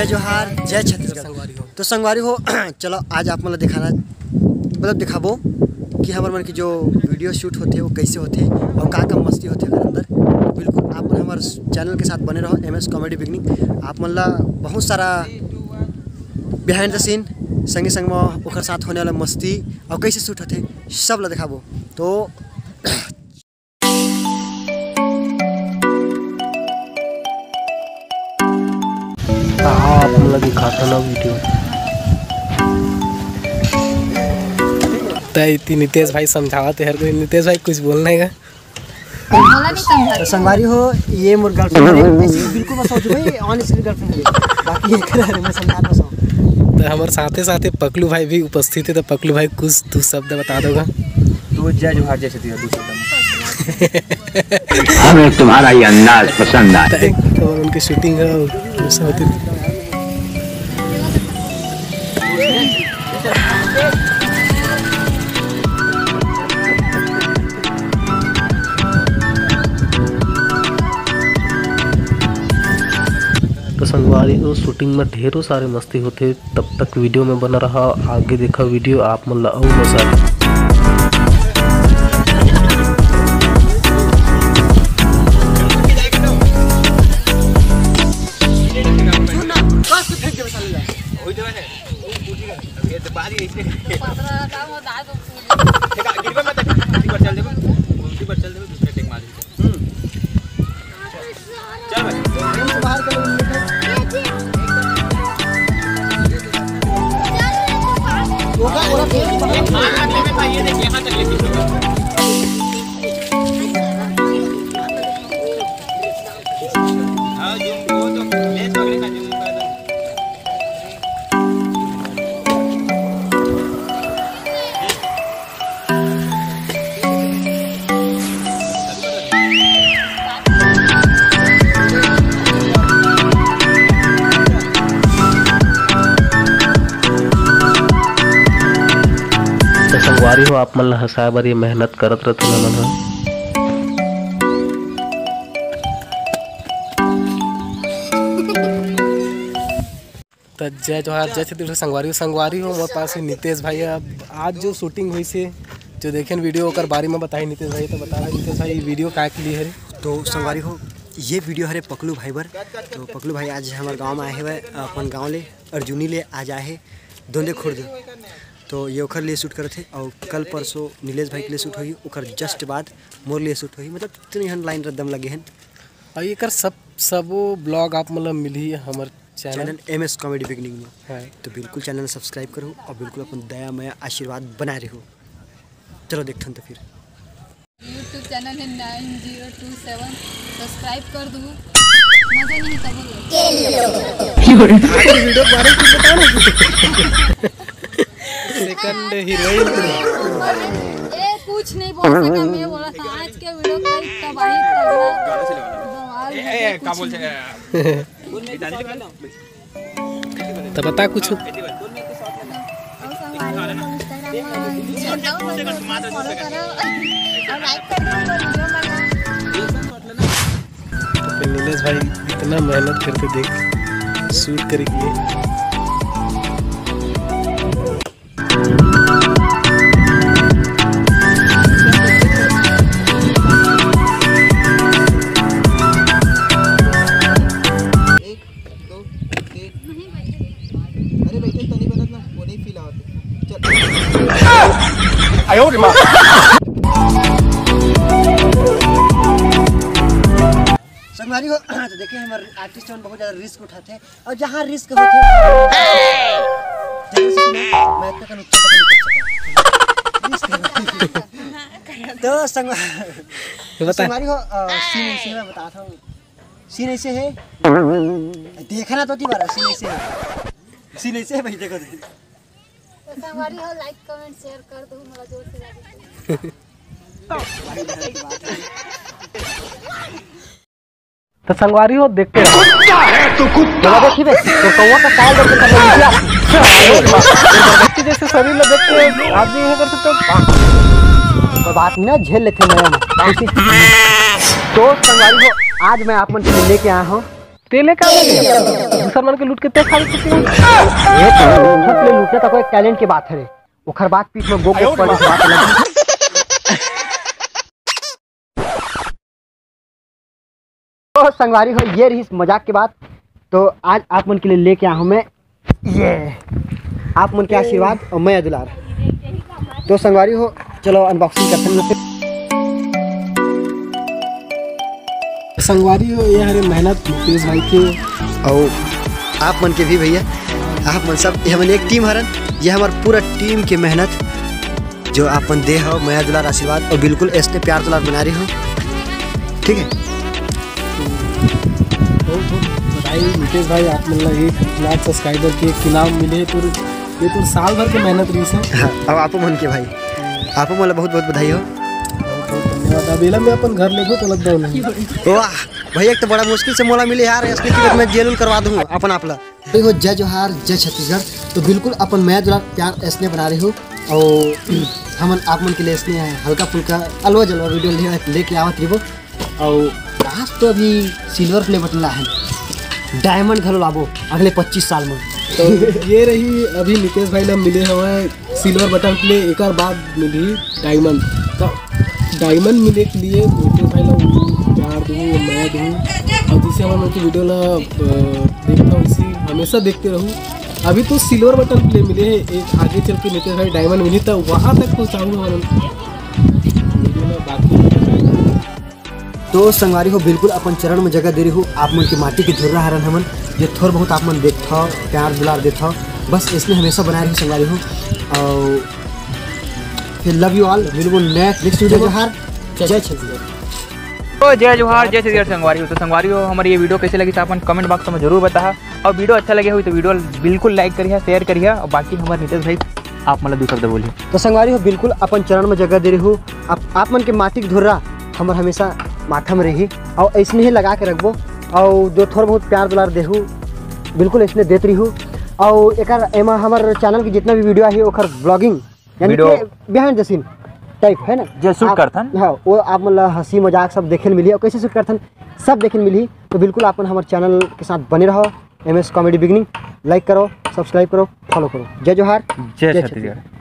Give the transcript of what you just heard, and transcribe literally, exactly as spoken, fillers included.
जोहार, जय छत्तीसगढ़। संगवारी हो। तो संगवारी हो, चलो आज आप मन ला दिखाना, मतलब दिखाबो कि हमर मन के जो वीडियो शूट होथे वो कैसे होथे और का का मस्ती होथे ओकर अंदर। बिल्कुल आप मन हमर चैनल के साथ बने रहो, एम एस कॉमेडी बिगनिंग। आप मन ला बहुत सारा बिहाइंड द सीन, संगे संग में ओकर साथ होने वाला मस्ती और कैसे शूट होथे, सब ला दिखाबो। तो हाँ, आप मन ला दिखाथन ना वीडियो। त इति नितेश भाई समझावत हे हर कोई। नितेश भाई, कुछ बोलना हे का? मोला नहीं समझा। तो संगवारी हो, ये मोर गर्लफ्रेंड है, ऐसे बिल्कुल मत सोचो भाई, ऑनेस्टली गर्लफ्रेंड है, बाकी ये कर रहे मैं समझा ना सकूं। तो हमारे साथे साथे पकलू भाई भी उपस्थित है, तो पकलू भाई कुछ दो शब्द बता दोगा? तो जय जोहार, जय छत्तीसगढ़, दो शब्द में। हमें तुम्हारा ये अंदाज पसंद आया। तो एक तो उनकी शूटिंग है, वैसे होती थी। तो संगवारी हो, शूटिंग में ढेरों सारे मस्ती होथे। तब तक वीडियो में बना रहा, आगे देखा वीडियो आप मन ला अउ मजा आही। तो संगवारी हो, आप मन ल हंसाए बर ये मेहनत करत रथे हमन ह। त जय जोहार, जय छत्तीसगढ़ संगवारी हो। संगवारी हो, मोर पास हे नितेश भाई। अब आज जो शूटिंग होइस हे, जो देखेन वीडियो, ओकर बारे में बताही नितेश भाई। तो बता रहा नितेश भाई, ये वीडियो काय के लिए हरे? तो संगवारी हो, ये वीडियो हरे पकलू भाई बर। तो पकलू भाई आज हमर गांव में आए हवय, अपन गांव ले, अर्जुनी ले आज आए हे दोंदे खुर्द। तो ये ओखर लिए शूट करत हे और कल परसों नीलेश भाई के लिए शूट होही, ओकर जस्ट बाद मोर लिए शूट होही। मतलब तीन हन लाइन रद्दम लगे हन। और एकर सब, सबो ब्लॉग आप मतलब मिलही हमर channel channel M S comedy beginning में। हाँ। तो बिल्कुल चैनल सब्सक्राइब करो और बिल्कुल अपन दया मया आशीर्वाद बनाए रहो। चलो देखथन तो फिर। YouTube चैनल है nine zero two seven, subscribe कर दू। मजा नहीं तब बोलो। वीडियो के बारे में कुछ बताओ ना। Second heroine. ए, कुछ नहीं बोल सका मैं, बोला था आज के वीडियो का तबाही तगड़ा बवाल है, कुछ नहीं। तो बता कुछ। तो फिर नीलेश भाई इतना मेहनत करते देख शूट करे के लिए। अरे बेटे, तो नहीं बनत ना, वो नहीं फील आवत। चल। आयो रे माँ। संगवारी हो, तो देखिए, हमारे आर्टिस्ट मन बहुत ज़्यादा रिस्क उठाते हैं, और जहाँ रिस्क होते हैं, जहाँ से सुना, मैं इतना का नुकसान तक नहीं कर सका। रिस्क होते हैं। तो संग-, तो बता। संगवारी हो, अ, सीन ऐसे मैं बताता हूँ। सीन ऐसे है, देखना तो दोबारा, सीन ऐसे है, सीन ऐसे है भाई, देखो, देखो। तो संगवारी हो, लाइक, कमेंट, शेयर कर दो, हमारा जोर से लाइक। तो संगवारी हो, देखते रहो। कुत्ता है तू, कुत्ता। देखी बे, तो कौवा का काल देख के कर रही है। जैसे शरीर में देख के आदमी नहीं कर सकते। कोई बात नहीं ना, झेल लेते हैं। तो संगवारी हो, आज मैं आप मन के लिए लेके आया हूँ तेले का बोले? दूसर मन के लूट के ते खा लेते हैं। ये तो लूटत ले लूटत कोई टैलेंट के बात है रे। ओखर बात पीठ में गोप गोप पड़े बात अलग। तो संगवारी हो, ये रही मजाक के बात। तो आज आप मन के लिए लेके आया हूँ मैं ये आप मन के आशीर्वाद और मया दुलार। तो संगवारी हो, चलो अनबॉक्सिंग करते हैं। संगवारी हो, ये हरे मेहनत मुकेश भाई के। और आप मन के भी भैया, आप मन सब, ये हमन एक टीम हरन, ये हमार पूरा टीम के मेहनत, जो आप मन दे हो मया दुलार आशीर्वाद और बिल्कुल ऐसने प्यार दुलार बना रही हो, ठीक है। बहुत बहुत बधाई मुकेश भाई, आप मन ला एक लाख सब्सक्राइबर के एक इनाम मिले, तो ये तो साल भर के मेहनत रही है। हाँ, अब आपो मन के भाई, आपो मन ला बहुत बहुत बधाई हो। बहुत बहुत धन्यवाद। अब एला मैं अपन घर लेबो तो लग जाओ नहीं। वाह भैया, एक तो बड़ा मुश्किल से मोला मिले यार, ऐसने की मैं जेल उल करवा दूँ अपन आप ला। भाई हो, जय जोहार, जय छत्तीसगढ़। तो बिल्कुल अपन मया दुलार प्यार ऐसने बना रहे हो और हमन आप मन के लिए ऐसने हल्का फुल्का अलवा जलवा वीडियो ले, लेके आवत रहिबो। और आज तो अभी सिल्वर प्ले बटन ला है, डायमंड घलो लाबो अगले पच्चीस साल में। तो ये रही अभी नितेश भाई ला मिले हवय सिल्वर बटन प्ले, एकर बाद मिलही डायमंड। तो डायमंड मिले के लिए नितेश भाई ला प्यार दूँ, मया दूँ, और जिसे हम उनकी वीडियो ला अ, देखता हूँ, इसी हमेशा देखते रहूँ। अभी तो सिल्वर बटन प्ले मिले है, एक आगे चल के नितेश भाई डायमंड मिली तो वहाँ तक पहुँचाऊँगा। और वीडियो ला बाकी तो संगवारी हो, बिल्कुल अपन चरण में जगह दे रही हूँ। आप मन के माटी के धुर्रा हरन हमन, ये थोर बहुत आप मन देखथव, प्यार दुलार देथव, बस इसने हमेशा बनाए रही संगवारी हो। और फिर love you all, मिलबो next next वीडियो। जोहार, जय छत्तीसगढ़। तो जय जोहार, जय छत्तीसगढ़ संगवारी हो। तो संगवारी हो, हमारी ये वीडियो कैसे लगी तो अपन कमेंट बॉक्स में जरूर बताहा, और वीडियो अच्छा लगे हुई तो वीडियो बिल्कुल लाइक करिहा, शेयर करिहा, और बाकी हमारे नितेश भाई आप मतलब दो शब्द बोलिए। तो संगवारी हो, बिल्कुल अपन चरण में जगह दे रही हूँ। आप, आप मन के माटी के धुर्रा हमर हमेशा माथा में रही, और ऐसने ही लगा के रखबो, और जो थोड़ा बहुत प्यार दुलार देहू बिल्कुल ऐसने देत रही हूँ। और एकर एमा हमर चैनल के जितना भी वीडियो आही ओकर ब्लॉगिंग यानी वीडियो कि बिहाइंड द सीन टाइप है ना, जे शूट आप करथन। हाँ, वो आप मतलब हंसी मजाक सब देखे ल मिली और कैसे शूट करथन सब देखे ल मिली। तो बिल्कुल आप मन हमर चैनल के साथ बने रहो, एम एस कॉमेडी बिगनिंग। लाइक करो, सब्सक्राइब करो, फॉलो करो। जय जोहार, जय जय छत्तीसगढ़। छत्तीसगढ़।